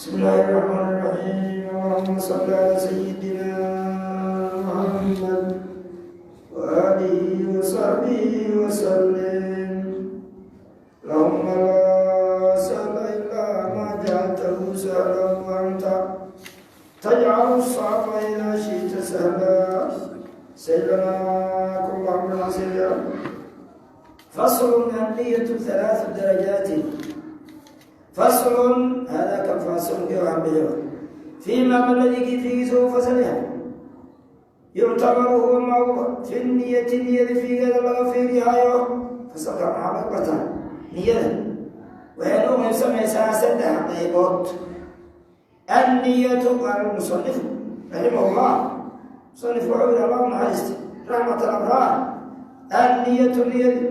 بسم الله الرحمن الرحيم. اللهم صل على سيدنا محمد وآله وصحبه وسلم. اللهم لا سهل إلا ما جعلته سهلا، وأنت تجعل الصعب إذا شئت سهلا. سيدنا كل أمر عسير. فصل: النية ثلاث درجات. فصل هذا كم فاصل كيف فيما ما الذي فيه سوف فصلها يعتبر هو معروف في النية، نية في هذا laga fiirihayo. Fasalka maxaa laga bartaa? Niyada waxaynu u qaybsamaysaa saddex qaybood. النية، قال المصنف رحمه الله، مصنف wuxuu yihi، Allah naxariista رحمة الأبرار، النية niyadi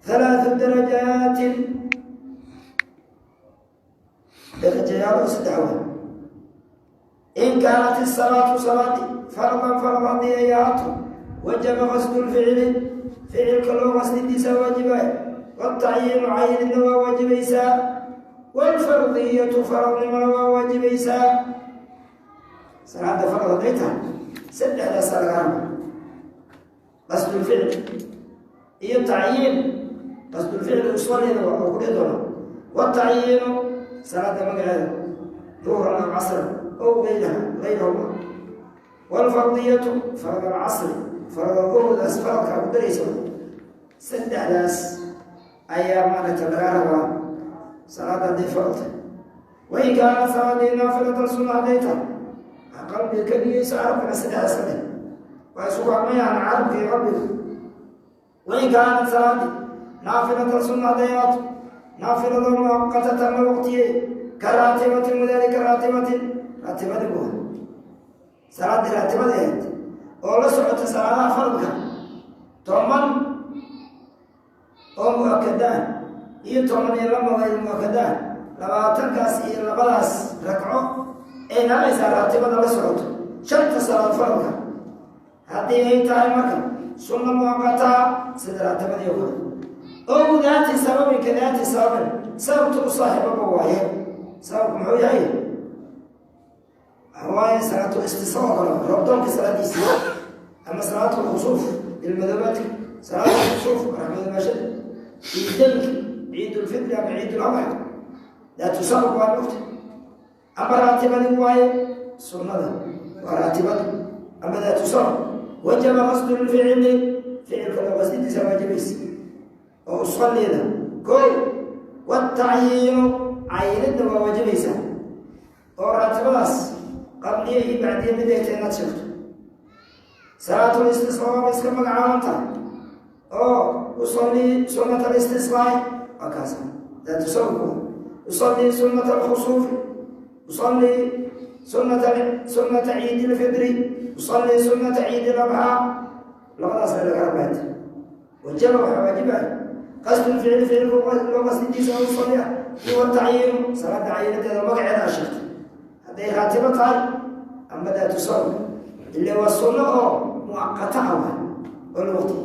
ثلاث درجات darajayaalo saddex way. إن كانت الصلاة salaadi فرضا farad haddii ay ahaato، وجب قصد الفعل ficilka loo qasdidiisa waajibay، والتعيين cayinidna waa waajibaysaa، والفرضية faradnimona waa waajibaysaa. Salaada farad hadday tahay, saddexdaasaa laga raba: قصد الفعل iyo tacyiin. قصد الفعل usaleeda waa oo ku dhihi doona، والتعيين salaada magaceeda، ظهرا أو عصرا أو غيرها غيرهما، والفرضية فرض العصر، farad duhurdaas faradkaa ku daraysa. Saddexdaas ayaa maaragta laga rabaa salaada hadday farad tahay. وإن كانت salaadii نافلة sunna hadday tahay, qalbiga ka niyeyso. Carabkana saddexdaas ka dheh, waa isugu hadmayaan carabka iyo qalbiga. وإن كانت salaadii نافلة sunna hadday ahaato، naafilado مؤقتة la waqtiyey، كراتبة وذلك raatibatin, raatibadi buu salaadii raatibada ahayd oo la socota salaadaha faradka, 10 oo mu'akadaan iyo 12 غير mu'akadaan, 20kaas iyo labadaas ragco ay naanaysaa raatibada la socoto shanta salaad faradka. Haddii ay tahay marka sunna mu'aqataa sida raatibadii oo kale، أو ذات سبب كذات سبب sababta u saaxiibaba waaye. Sababku muxuu yahay? Waxa waaye salaatu istisqa oo kale, roobdoonka salaadiisa, ama salaatu lkhusuuf ilmadoobaadka, salaatu lkhusuuf raxmadoobaashada, ciidaynka، ciid ulfitri ama ciid uladxa. Daatu sabab waa mogta, ama raatibadi waaye, sunnada waa raatibada ama daatu sabab. وجب قصد الفعل ficilka loo qasdidiisa waajibaysa oo usallida ko، والتعيين cayinidna waa waajibaysaa oo raatibadaas qabliye iyo bacdiye mid ay tahay inaad sheegto. Salaatul istisqaa waaba iska magacaaban tahay oo أصلي سنة الاستسقاء waa kaas daatu sababku، أصلي سنة الخسوف، أصلي سنة عيد الفطر، أصلي سنة عيد الأضحى. Labadaas laga rabaad. وجب waxaa waajibaya قصد الفعل ficilka loo qasdidiisa oo usalli ah iyo والتعيين salaada cayinadeeda magaceeda a sheegtay hadday raatibo tahay ama daatu sabab, ile waa sunno oo mu'aqata ah waay oo la waqtiy.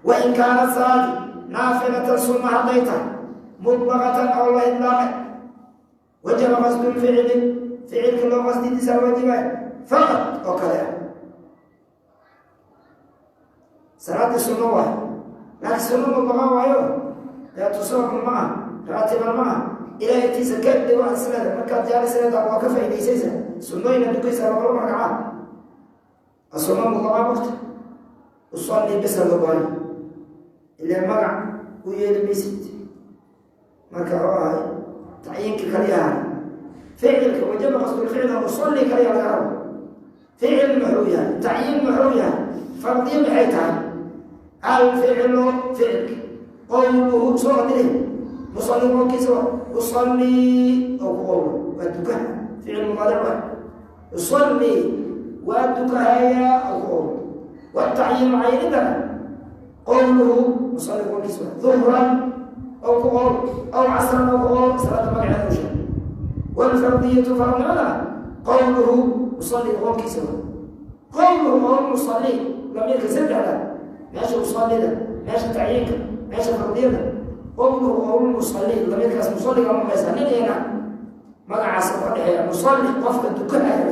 وإن كانت salaadi نافلة sunna hadday tahay مطلقة oo la idlaaqay، وجب قصد الفعل ficilka loo qasdidiisa waajibaya فقط oo kale ah. Salaadii sunno waay, laakiin sunno mutlaqa waayo, daatu sababna ma ah, raatiban ma ah. Ilahay agtiisa kadib waxaad is leedahay markaad jaalis leedahay waa ka faa'idaysaysa sunnooyina dukaysaa laba ragcaa. Sunno mutlaqa waqti أصلي bisa loo baayo, ilaa magac u yeeli maysid. Marka wuxuu ahay tacyiinka kaliya ahay ficilka. وجب قصد الفعل أصلي kaliya laga rabo. Ficil muxuu yahay? Tacyiin muxuu yahay? Fardiyo maxay tahay? الفعل ficilka قوله soo qadire musalli qowlkiisa wa أصلي oo ku qowlo waa dukaha, ficil mudaaric wa أصلي waa dukahayaa oo ku qowlo. والتعيين cayinidana قوله musalli qowlkiisa wa ظهرا oo ku qowl أو عصرا oo ku qowl, salaada magaceeda u sheeg. والفرضية faradnimadana قوله musalli qowlkiisa wa قوله qowl musalli lamiirka saddexda meesha usallida, meesha tacyiinka, meesha fardiyada. قوله qowl musalli lamiirkaas musalliga maqaysa nin iyana. Magacaas oo ka dhexeeya musalli qofka dukanaya.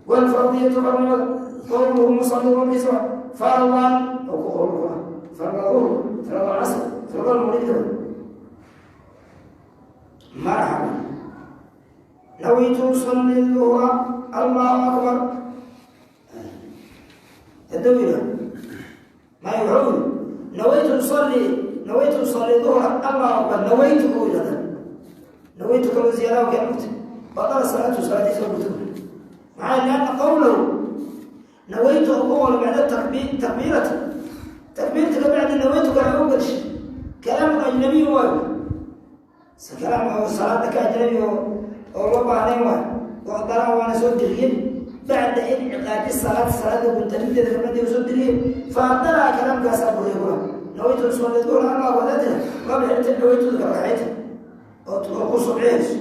Walfardiyatu farnimada qowluhu musalli qowlkiisa fardan oo ku qowlku ah farda duhr, farda casr, farda maqribta. Marxaba, nawaytu usalli duhra, Allahu akbar hadduu yidhaah may, wuxuu yidhi nawaytu usalli, nawaytu usalli duhra, Allahu akbar. Nawaytu uu yidhahda, nawaytu kaloo ziyaadaha keen mugta, batala salaatu, salaadiisa gurto. Maxaa? Lianna qowlahu nawaytu ku qowlo bacda takbiir, takbiirati, takbiirta ka bacdi nawaytu kale u gelshay, kalaamun ajnabiy waayo, kalaam oo salaada ka ajnabi oo loo baahnayn waayo. Waqdara waana soo diriyey bacda inciqaadi salaad, salaada guntanideeda kabacdi soo diriyey. Fa abdalaha, kalaamkaasaa buriya kula. Nawaytu usalli duhra, Allah wadaatira waa bixinta nawaytuda kala kaxayta oo ku subcihayso,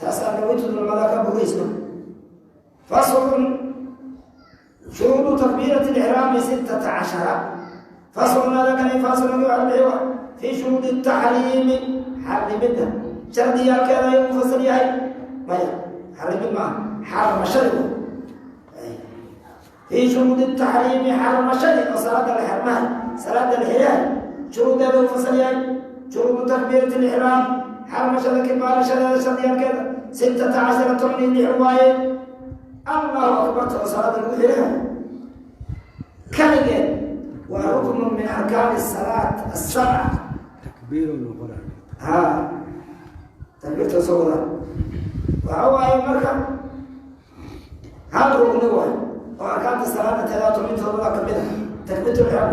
taasaa nawaytuda lamadaa ka buriyaysa. Faslun, shuruudu takbiirati lixraami 16. Faslun, hada kani faslun yucarbixi wa fii shuruudi taxriimi, xarimidda shardiyaalkeeda ayuu mufasal yahay. Maya, xarimid maaha, xarmashadi. Fii shuruudi taxriimi, xarmashadi oo salaada la xarmahay, salaada la xirahay shuruudeeda uu fasal yahay. Shuruudu takbiirati lixraam, xarmashada kibaarashadeeda shardiyaalkeeda, 16, 16 waaye. Allahu akbarta oo salaada lagu xirahay kaligeed waa ruknun min arkaani salaat asabca. Takbiir noqona. Ha, takbiirta soo wada waxa waaye marka hal rugni waay oo arkaanta salaada teedaa 17 kamid a takbiirtul ixraam.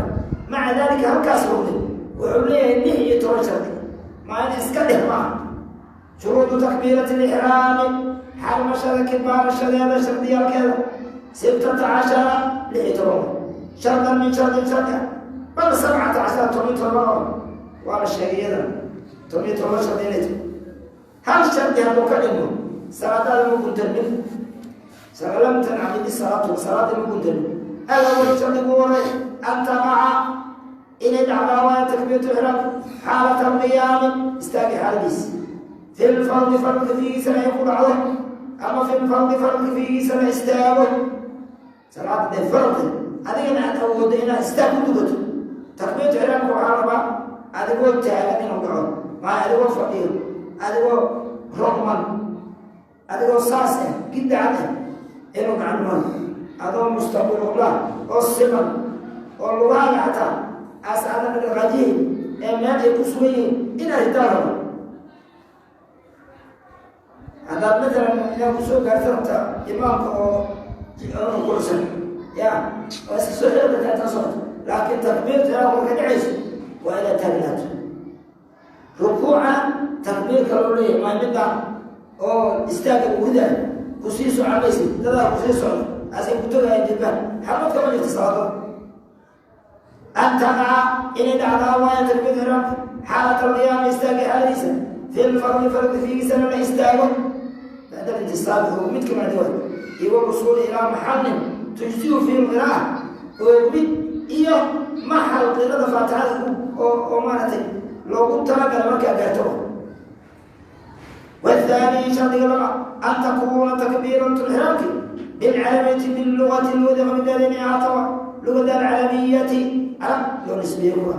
Maca dalika, halkaas rugni wuxuu leeyahay 16 shardi, maa in iska dheh maaha. Shuruudu takbiirati lixraami, xarmashada kibaarashadeeda shardiyaalkeeda, 16, 16 shardan min shardin shardi ah, bal 17, 17 oo waa la sheegay iyada 17 shardi inay tahay. Hal shardi hadduu ka dhimo, salaadaada ma guntamin, lam tancaqidi salaatu, salaada ma guntamin. Alawal, shardigu horay, an taqaca, inay dhacdaa waaya takbiiratu ixraam xaalata alqiyaami, istaagi xaaladiis, fi lfardi, fardka fiigiisana ay ku dhacdo, ama fi lfardi, fardka fiigiisana istaago. Salaada dee fardi adigana aad awooddo inaad istaag ku dugato, takbiiratu ixraamka waxaa rabaa adigoo taagan inuu dhaco, maa adigoo fadhiyo, adigoo rogman, adigoo saas ah, gidacad ah inuu dhacan maayo. Adoo mustaqbil qibla oo siman oo lugahaaga xataa aas aadan dhaqaajihin ee meel ay ku sugan yihiin inaad hitaa rabo. Haddaad matalan inaad kusoo gaarta rabta imaamka oo rukuucsan, ya waa iska soo xiri kartaa intaa socoto, laakiin takbiirta ixraamka marka dhacayso waa inaad taagnaato. Rukuuca takbiir kaloo leeyahay maa midaan oo istaagga lagu ridaayo kusii socomaysid, dadaa kusii socdo asay ku tagayaan jilbaha, xabad kama jirta salaadada. An taqaca, inay dhacdaa waaya takbiirta ixraamka xaalata alqiyaami, istaagga xaaladiisa, fi lfardi, fardi fiigiisana la istaago, bacda alintisaabi oo mid kamacdi waay, iyo walusuuli ilaa maxalin tujziu fiihi lqiraa'a, oo mid iyo maxal qirada faatixada oo maaragtay loogu talagalay markaa gaarto. Wathani, shardiga laba, an takuuna takbiiratu lixraamki bilcarabiyati, bilugati lwadi qamidaada inay ahaato, lugada alcarabiyati, carab loo nisbeeye kuwa.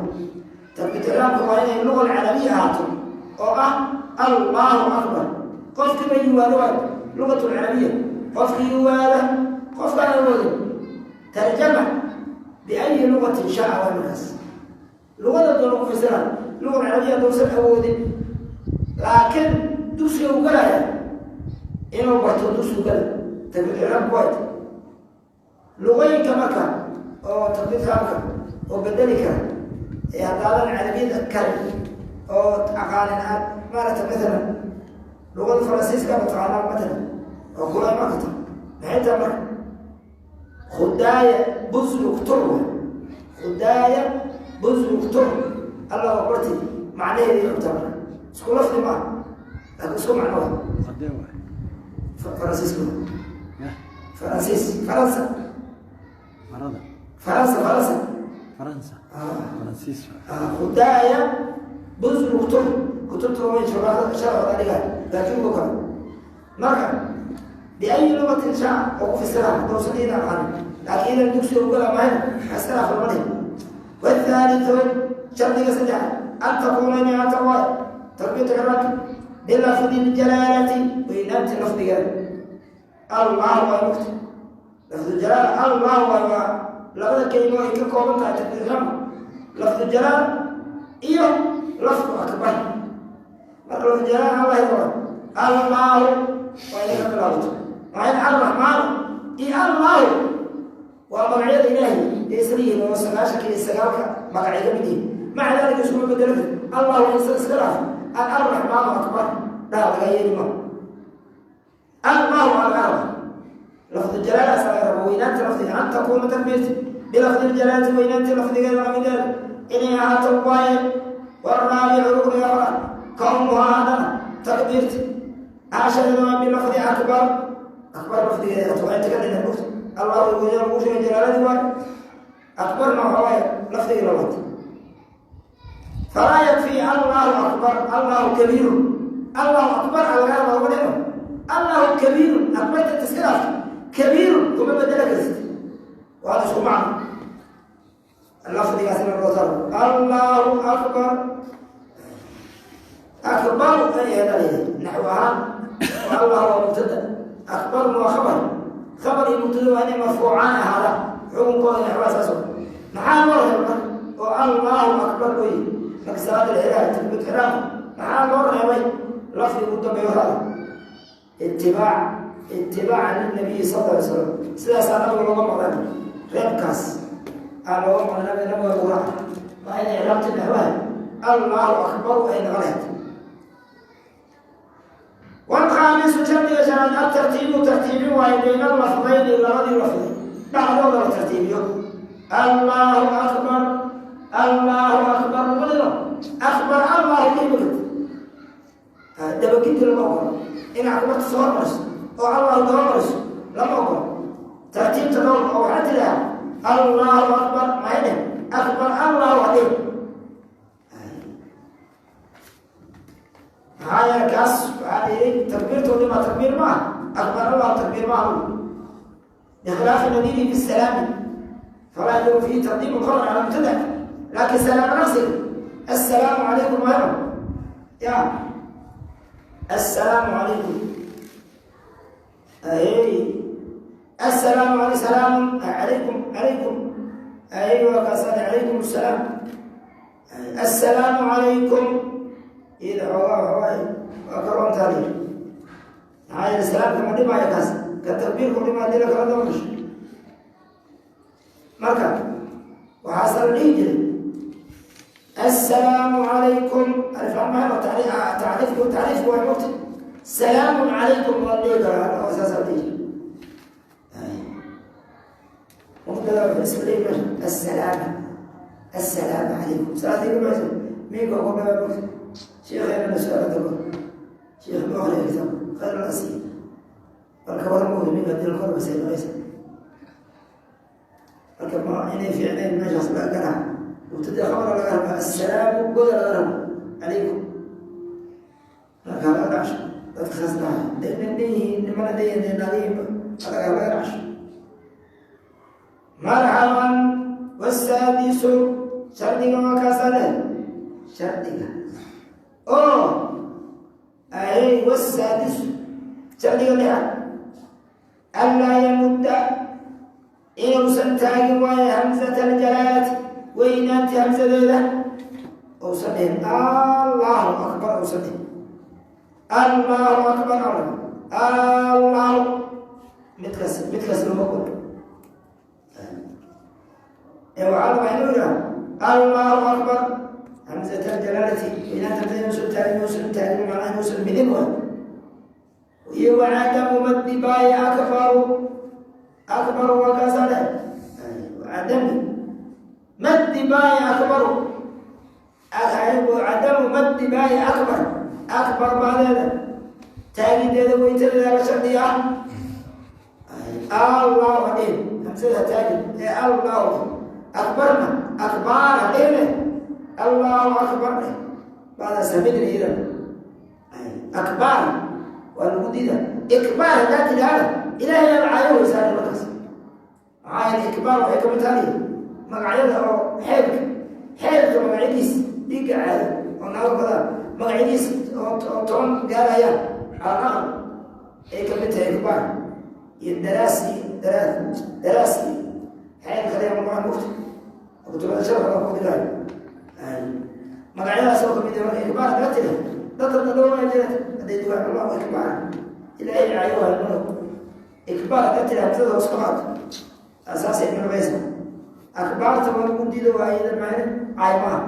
Takbiiratu ixraamka waa inay luga alcarabiya ahaato oo ah Allahu akbar. Qofkiiba yiwaado waay lugat alcarabiya, qofki yiwaada, qofkaan awoodin tarjama biayi lugatin shaa waay. Markaas lugada doona ku fasira luga alcarabiya haddausan awoodin, laakiin dugsiga u galaya inuu barto, dugsigu gala takbiirtu ixraamku waay. Luqooyinka marka oo takbiirtu ixraamka oo bedeli kara ee haddaadan carabiyada karin oo aqaanin aad maaragta, matalan luqada Faransiiska mataqaanaa matalan oo kula iman karta, maxay tahay marka? Khudaaya buzluktur wa khudaaya buzluktur, Allah akbarti macnaheedii qabtaa. Marka isku lafdi maaha, laakiin isku macno wa. Qadee waay. Faransiiska. Ya. Faransiis, Faransa. Marada. Faransa, Faransa. Faransa. Ah. Faransiis waay. Khudaaya buzluktur, kutubta way sharxooda dhigaa, laakiin kale Marka biayi lugatin shaa oo ku fasira haddausan iyada aqaanin, laakiin idan dugsiga ugala mahayn iskhilaaf lama dhihin. Wathaalithu, shardiga saddex, an takuuna inay ahaato waay takbiirta ixraamka bilafdi ljalaalati, weynaanti lafdigeeda. Allah waa mugta lafdu jalaal, Allah waa labada kelimo ay ka kooban tahay takbiir ixraamka, lafdu jalaal iyo lafdu akbar. Marka lafdu jalaal Allah waa Allahu waa inay ka bilaabato. Maxay Alraxmaan iyo Allahu waa magacyada Ilaahay ee isla yihiin oo 99-ka magacay ka mid yihiin. Maca dalika iskuma bedelo kari Allahu isa iska dhaaf Alraxmaanu akbar dhaha laga yeeli ma. Allahu aa laga raba, lafdu jalaalaas laga raba, weynaanta lafdiga. An takuuna takbiirti bilafdi ljalaalati, weynaanta lafdigeeda lamideeda inay ahaato waaye. Waraabicu, rukniga afraad, kownuhaa, haddana takbiirti aashadeeda waa bilafdi akbar, akbar lafdigeeda waa inta ka dhina bugta. Allahu lagu sheegay jalaaladii waay, akbarna waxaa waaye lafdigii labaad. Falaa yakfii Allahu akbar, Allahu kabiiru, Allahu akbar a laga raba uga dhimo Allahu kabiiru. Akbarta iska dhaafto, kabiiru kuma bedela karsid, waa isku macno. Lafdigaas ina loo taro Allahu akbar, akbaru ay eedalaya naxw ahaan. Allah waa mubtada, akbarna waa khabar. Khabar iyo mubtada waa inay marfuucaan ahaadaan, xukunkooda naxwaa saas. Maxaa loo reebay marka oo Allahu akbar loo yihi marka salaada la xiraha takbiir ixraamka? Maxaa loo reebay lafdiga ugu dambeeyo hada? Itibaacan lilnabiyi sal alla alay slam, sidaasaa nabiga looga maqlan. Reebkaas aa looga maqlay nabiga lagu raaca waa inay icraabta naxwaha Allahu akbaru ay noqon lahayd. Walkhaamisu, shardiga shanaad, altartiibu, tartiibin waayo bayna lafdayni, labadii lafdi dhexdooda la tartiibiyo. Allahu akbar, Allahu akbar labadiba akbar Allahu dhihi karti, dabagidi lama ogolo. In akbarta soo hormariso oo Allahu daba mariso lama ogolo. Tartiibta dhowr oo waxaa tidhaha Allahu akbar, maxay dheh akbar Allahu hadhin. Maxaa yeele kaas waxaa la yidhi takbiirtoodii maa takbiir ma ah, akbar Allahu takbiir ma ah, bikhilaafi nadiirihi bisalaami falaa yajibu fiihi taqdiimu lkhabr cala mubtada. Laakiin salaama nafsiga assalaamu calaykum maayo ya assalaamu calaykum ahey, assalaamu alay salaamu calaykum calaykum ahey, waa kaasaan calaykum assalaam, assalaamu calaykum. Iyada xoogaa waxawaay waa karoontaa layidhi. Maxaa yeele salaamka ma dhimaayo kaas, ka takbiirku dhima hadii la kala daba gasho. Marka waxaase la dhihi jiray assalaamu calaykum aliflaamahan oo tacriifku tacriifku waa mogta salaamun calaykum waa dhihi karaa oo saasaa dhihi jiray. Mubtada wuxuu iska dhihi meesha assalaama, assalaamu calaykum salaadii ka baxaysa miinka ugu dhawaa mogta. Sheekheena su-aala dabo sheekh ma akhriya kitaab khayr alasiy marka war mooda minka hadii la kor basay noqonaysa. Marka ma inay fiicnayn meeshaas laga garaa mubtada khabara laga rabaa, assalaamu goda laga rabo calaykum. Marka laga dhacsho dadka saas dhahay nin leeyihiin nimana leeyihiin naadihiinba laga dhacsho. Marxaban. Wasaadisu, shardiga waa kaasaa leh shardiga oo ahey. Wasaadisu, shardiga lixaad, anlaa yamudda, inuusan taagin waayo hamzata aljalaalati, weynaanti hamsadeeda uusan dhihin Allahu akbar, uusan dhihin Allahu akbar, Allahu midkaas midkaas lama ogolo. Ee waxaa rabaa inuu yidhaha Allahu akbar. Hamzat aljalaalati, weynaanta hamsada inuusan taagin, inuusan taagin, macnaha inuusan midin waay. Iyo wacadamu maddi baayi akbaru, akbaru waa kaasaa leh. Cadami maddi baayi akbaru, cadamu maddi baayi akbar, akbar baadeeda taagideeda weytadeeda la shardi ah. Allahu hadhin, hamsada taagin ee Allahu akbarna akbaar hadhine, Allahu akbar dheh baadaas hamidin iyada akbaar waa lagu Lagu diida ikbaar haddaa tidhaahda Ilaahay aad caayoweysaa markaas. Maxaa yeele ikbaar waxay kamid tahay magacyada oo xeelka, xeelka magacyadiis dhiigga caado oo naago badan magacyadiis oo 10 gaarayaan cala aqal ay kamid tahay ikbaar iyo daraasi, daraas, daraasi xeelka kale magaca mugta kutubada sharxa ku dhigayo magacyadaas oo kamid ah. Marka ikbaar haddaa tidhaahda dadka dadhowaa jira hadday dugaan Allahu akbar, Ilaahay caayoha mano. Ikbaar haddaa tidhaahda tada hoos ka qaado asaasay noqonaysa. Akbaarta waa lagu diido, waa iyada macne caay maaha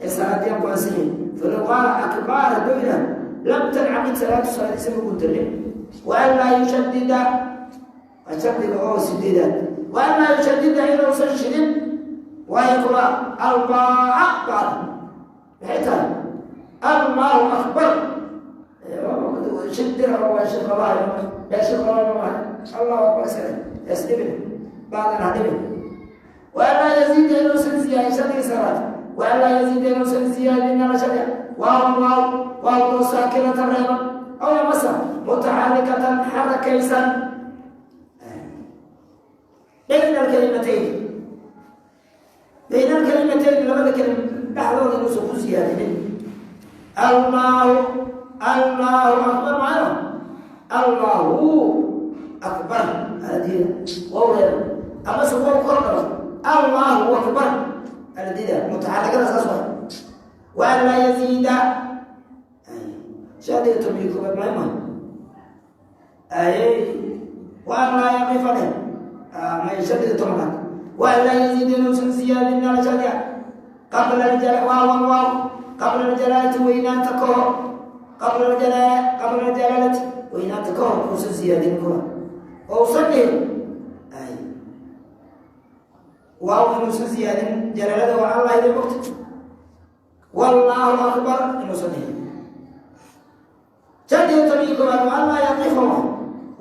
ee salaadiyaan ku ansixiin. Falow qaala akbaar hadduu yidhaah, lam tancaqid salaatu, salaadiisa ma guntanin. Wa an laa yushadida, waa shardiga oo sideedaad, wa an laa yushadida inuusan shidin waayo kula albaa bacda. Maxay tahay Allahu akbar? Shidira waa shid qabahayo, yaa shid qabahayo maaha. Allahu akbar iskale yasdhibin bacdan ha dhibin. Wa an laa yaziida inuusan ziyaadin, shardigii salaad, wa an laa yaziida inuusan ziyaadin ala shardiga waaw waaw waawdoo saakinatan reeban aw amase mutaxarikatan xarakaysan bayna alkalimatayn, bayna alkalimatayn, labada kelima dhexdooda inuusan ku ziyaadinin. Allahu, Allahu akbar macno Allahu akbar aladiida wow reeba amase wow kor dhalo Allahu akbar aladiida mutaxarikada saas waay. Wa an laa yaziida, shardiga 11aad maima ay, wa an laa yaqifa dheh may, shardiga 10aad, wa an laa yaziida inuusan ziyaadin ala shardiga qabla waawan waaw qabla aljalaalati weynaanta ka hor, qabla aljalaala, qabla aljalaalati weynaanta ka hor uusan ziyaadin ka hor ousan dhihin ay waaw inuusan ziyaadin jalaalada waa Allah idin mogta wallaahu akbar inuusan dhihin. Shardiga 11aad wa an laa yaqifa,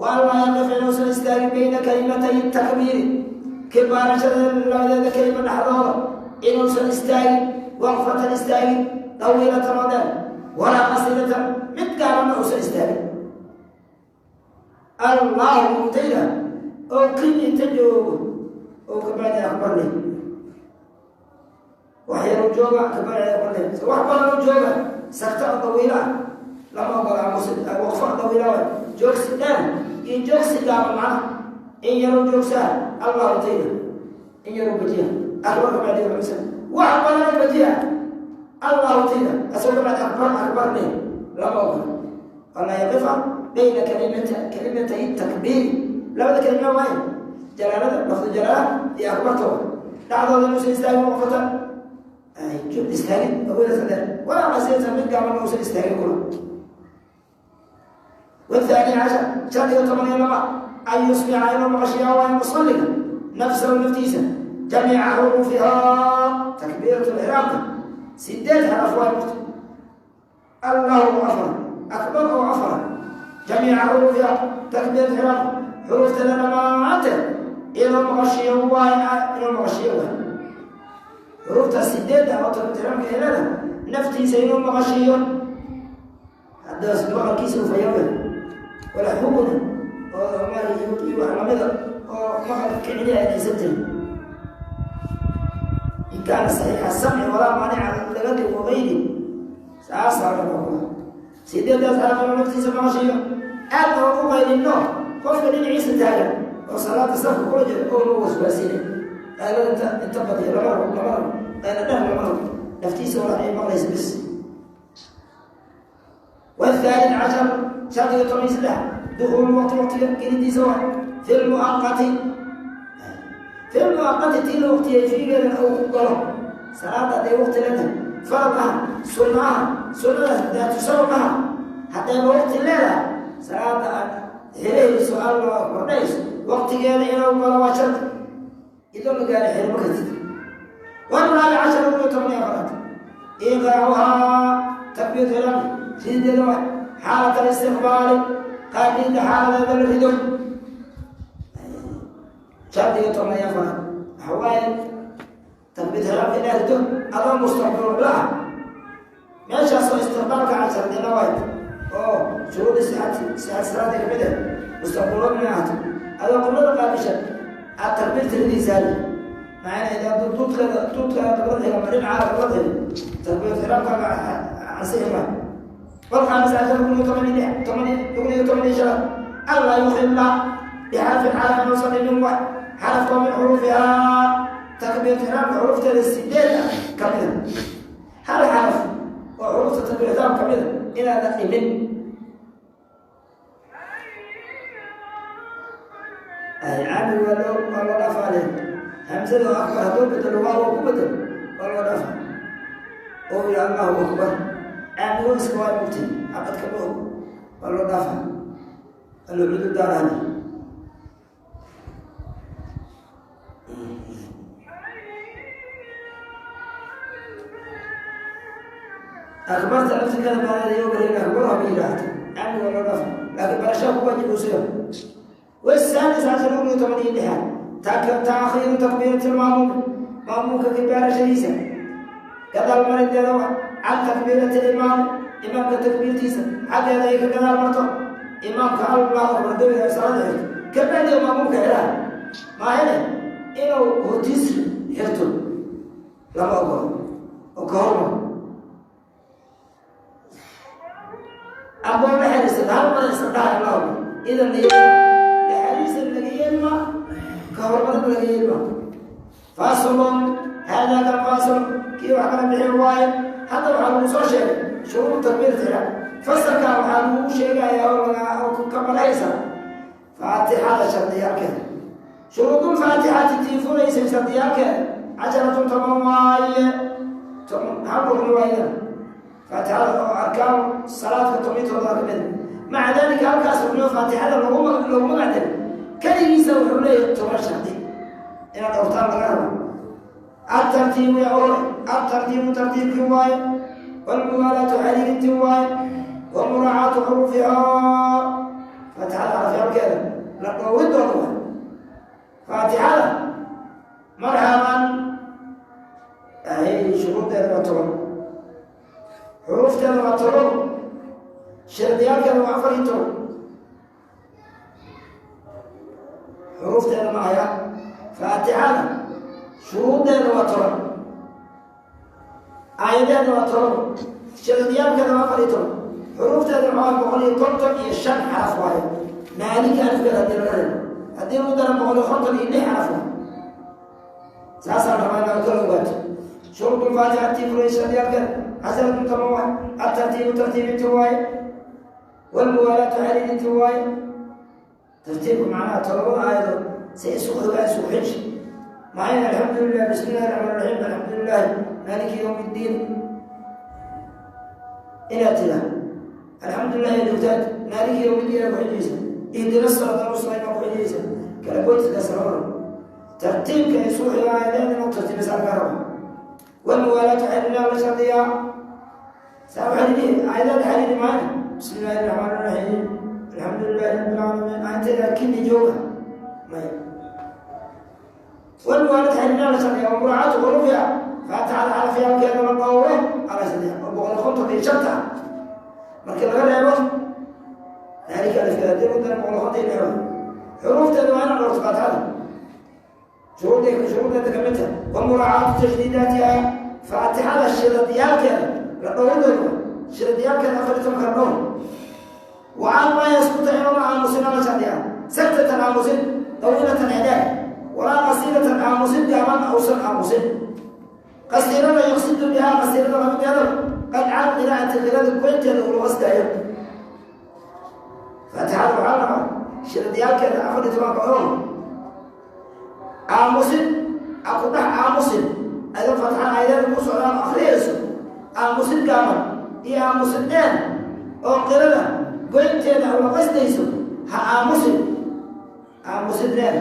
wa an laa yaqifa inuusan istaagin bayna kalimatay takbiiri, kibaarashada labadeeda kelima dhexdooda inuusan istaagin, waqfatan istaagin dawiilatan oo dheer, walaa qasiidatan mid gaabanna uusan istaagin. Allahu mutayda oo kin inta joogo oo kabacdi akbar leh, wax yar u jooga kabacdi akbar leh, wax badan u jooga sakta oo dawiila ah lama ogola. Waqfo dawiila waay joogsi dheer iyo joogsi gaaban, macna in yaru joogsaa Allahu tayda, in yaru bajiya akbar kabacdi xumsa, wax badan u bajiya Allahu tayda asagoo kabacdi akbar akbar leh lama ogola. Alla yaqifa bayna kalimatay takbiiri, labada kelima waaye jalaalada, lafdu jalaala iyo akbarta wa dhacdooda inuusan istaagin waqfatan istaagin awelasa dheer, walaa qasiidatan mid gaaban uusan istaagin kula. والثاني عشر شرط 12 أن يسمع إلى مغشيا ومصلي نفسه نفتيسا جميع حروفها، تكبيرة الإحرام 8 حرف واحد، الله أفر أكبر أو أفر، جميع حروفها تكبيرة الإحرام حروف تلمات إلى مغشيا إلى مغشيا حروف 8 أو تكبيرة الإحرام نفتيسا إلى مغشيا هذا مغشيا فيوم ولا xubuna oo iyo wax lamida oo maqalka kiciniya aysan jirin, in kaana saxiixa samci walaa maanica laga dhigo gayri saasaa laga kula sideedaas xaraf inuu naftiisa maqashiyo aadna ugu qaylino qofka dhinaciisa taagan oo salaada safka kula jira oo loo waswaasina qaylada inta badiyo lama rabo, lama rabo qayla dheh, lama rabo, naftiisa wala ay maqlaysa bis. والثالث عشر شرط 13 دخول الوقت، وقت كلديسة في المؤقت، في المؤقت تي الوقت يفيق أو قلب صلاة دي وقت لنا فرضها سنة سنة ذات سببها حتى وقت الليلة صلاة هي سؤال الله أكبر ليس وقت قال إلى قال شرط إذا ما قال حين مكتب. والرابع عشر وثمانية فرات إيقاعها تكبير الإحرام سيد الواحد حالة الاستقبال قابل حالة الهدوء. شرط 8 فرات حوالي تكبير الإحرام إلى هدوء هذا مستقبل لها meeshaasoo istiqbaalka aan shardina waay oo Shuruudi sixati sixat salaada kamid ah mustaqbulo min ahaato adoo qiblada qaabishan aad takbiirta ridaysaale macana idaa duudkeeda duudkaada qiblada xiga ma dhinacaada qiblada xiga takbiirta ixraamkaaga ansixi maayo. والخامس عشر ركن ثمانية ثمانية ركن ثمانية شهر ألا يخل بحرف حرف وصل من واحد حرف من حروفها. تكبيرة الإحرام حروف السدين كمدة هل حرف وحروف تكبيرة الإحرام كمدة إلى من أي عامل ولا ولا رفع عليه همزة أكبر هدول بدل واو بدل ولا رفع أو يا الله أكبر. عامل iska waa mugtay caqadka ma og waa loo dhaafa waa loo cudur daarahani. Akbarta laftirkeeda baaleeda ogolin akbar haba yidhaahdo caamil waa loo dhaafa laakiin barashaa ku waajib uusiyo. والسادس عشر ركن ثمانية لحاد تأخير تكبيرة المأموم مأمومك كبارة شريسة gadaal marinteeda can takbiirati limaam imaamka takbiirtiisa xaggeeda ay ka gadaal marto imaamka allahu akbar dabiga salaada xirto kabacdi maamuumka xidhaa maahane inuu hortiis xirto lama ogolo oo ka hormaro aboon la xiriirsata hal mar isla dhaha allahu akbar idan la xiriirsan laga yeelma ka hormarin laga yeelma. Faslun hada kan fasl kii wax kala bixin waaye. Hadda waxaa lagu soo sheegay shuruud takbiirta ixraam. Fasalkaa waxaa lagu sheegayaa oo laga ka baranaysa faatixada shardiyaalkeeda. Shuruudulfaatixati tii furaysay shardiyaalkeeda casharatun toban waaye, hal rukni waayada faatixada oo arkaan salaadka toban iyo todoba ka mid. Maca dalika halkaas rukniyo faatixada loogu magac daray keligiisa wuxuu leeyahay 10 shardi inaad dhowrtaan laga rabo. الترتيب يا أولي الترتيب ترتيب كواي والموالاة حرير تواي ومراعاة حروفها فاتحة حرفها كذا لقد ودوا فاتحة مرحبا أهي شروط الوتر حروف الوتر شرطيات كانوا عفريتو حروف معايا فاتحة shuruuddeeda waa 10, aayadeeda waa 10, shardiyaalkeeda waa 14, xuruufteeda maxaa 155 xaraf waaye. Maalika alifkeeda haddii laga reebo haddii lagu dara 156 xaraf waaye. Saasaa rabaa inaad kala ogaato. Shuruud ulfaatixa tii furay shardiyaalkeeda casharatun toban waaye. Atartiibu tartiibinti waaye walmuwaalaatu xiriirinti waaye. Tartiibku macnaha todobada aayadood si isu xigaan isu xiji معين. الحمد لله بسم الله الرحمن الرحيم الحمد لله مالك يوم الدين إلى تلا الحمد لله يا دكتور مالك يوم الدين أبو حجيزة اهدنا الصراط المستقيم أبو حجيزة كلا قلت لسرور ترتيب كيسوع إلى عيدان ترتيب سالك والموالاة حلنا وشرطية سأو حليني عيدان حليني معنا بسم الله الرحمن الرحيم الحمد لله رب العالمين أنت لكني جوه ما والموالاة حلنا وشرطية ومراعاة حروفها فاتحة حرفها كان مقاومة على سنة وبغل خطة في شرطة marka laga reebo ذلك alifkeeda haddii lagu daro 156 waaye. Xuruufteeda waa inaad dhowrto faatixada shuruudeeda ka mid tahay wa muraacaatu tashdiidaatiha faatixada shiradiyaalkeeda la dhowridooda shiradiyaalkeeda 14-ka la dhowr. Wa an laa yaskuta inuuna aamusin ala shardiya saktatan aamusin dawiilatan cidaad walaa qasiiratan aamusin gaaban ausan aamusin qasiirada yaqsidu bihaa qasiirada lamideeda qadca qiraa'ati qirada goynteeda ula qasdaayo. Faatixada waxaa la rabaa shiradiyaalkeeda 14-ka oo aamusin aku dhex aamusin adoo faatixada aayadeeda ku socdaan akhriyayso aamusin gaaban iyo aamusin dheer oo qirada goynteeda ula qasdayso ha aamusin aamusin dheer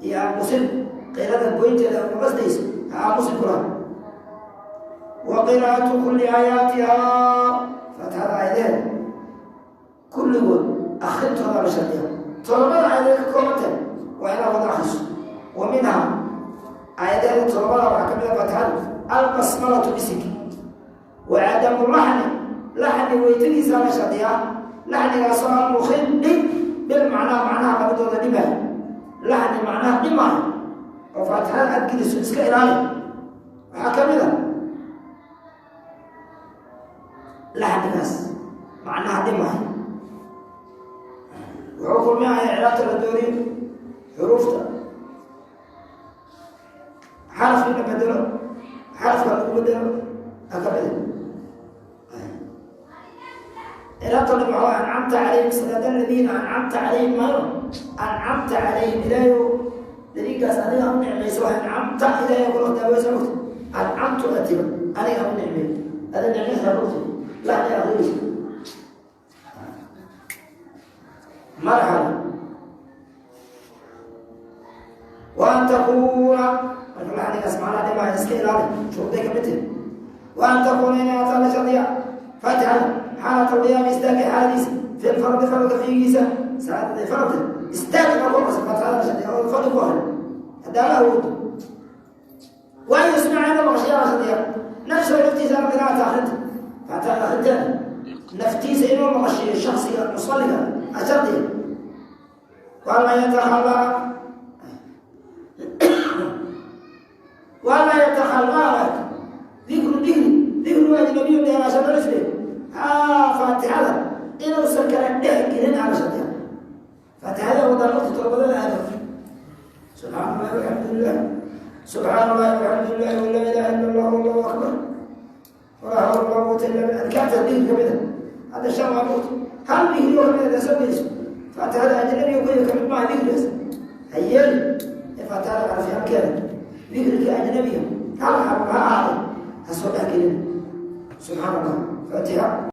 iyo aamusin qirada goynteeda ula qasdayso ha aamusin kula. Wa qiraa'atu kulli aayaatihaa faatixada aayadeeda kulligood akhrintooda la shardiya todobada aayadeed ka koobantay waa inaad wada akhriso. Wa minhaa aayadeeda todobada waxaa ka mid a faatixadu albasmalatu bisik wa cadamu laxni laxni weytadiisaa la shardiyaa. Laxnigaasoo almukhili bilmacnaa, macnaha qabidooda dhimaayo, laxni macnaha dhimaayo oo faatixada aad geliso iska ilaali. Waxaa ka mid a laxnigaas macnaha dhimaayo, wuxuu kulminaya icraabta la dooriyo, xuruufta, xaraf in la bedelo, xarafka lagu bedelo aa ka mida ciraabta dhan. Waxaa ancamta calayhim, siraada aladiina ancamta calayhim, maayo ancamta calayhim, ilaahayo daliilkaas adiga u nicmaysa. Waa ancamta ilaahay kula daaweysa ogta, ancamtu atiba aniga u nicmay, ada nicmaysa ogta, laxni akhriyeysa. Marxaba wa an takuuna, marka laxnigaas macnaha dhimaya iska ilaali, shuruuday kamid tahi. Wa an takuuna, inay ataa la shardiya faatixada xaalat alqiyaami, istaagay xaaladiisa, fi lfardi, faralka fiigiisa, salaada faralta istaag ma ku horeysa faatixada la shardiya oo fadhi ku hore haddaa la awoodo. Waa in yusmaca, inuu maqashiyaa la shardiya, nafsahu naftiisa, alqiraa'ata, akrinta, faatixada akrinteeda naftiisa inuu maqashiyo shaksiga musalliga ashardiya. Wala yatakhalaa, wala yatakhalaa dikru dikri, dikru ajnabiyu dheeraasho dharisle faatixada inuusan kala dhex gelin ala shardiya. Faatixada wadaan waqti toobadada aado, subxaan allahi walxamdu lilah, subxaan allahi walxamdu lilahi, walaa ilaha illa allah, wallahu akbar, walaa hawla walaa quwata illa billah. Adkaarta dikri kamid a hadda shan waa waqti, hal dikri oo kamid a soo geliso faatixada ajnabiga kuya kamid maaha dikrigaas hayeeli ee faatixada xarfiyaalkeeda dikrika ajnabiga hal xarf ha ahaado ha soo dhex gelin. Subxaan allah, faatixa.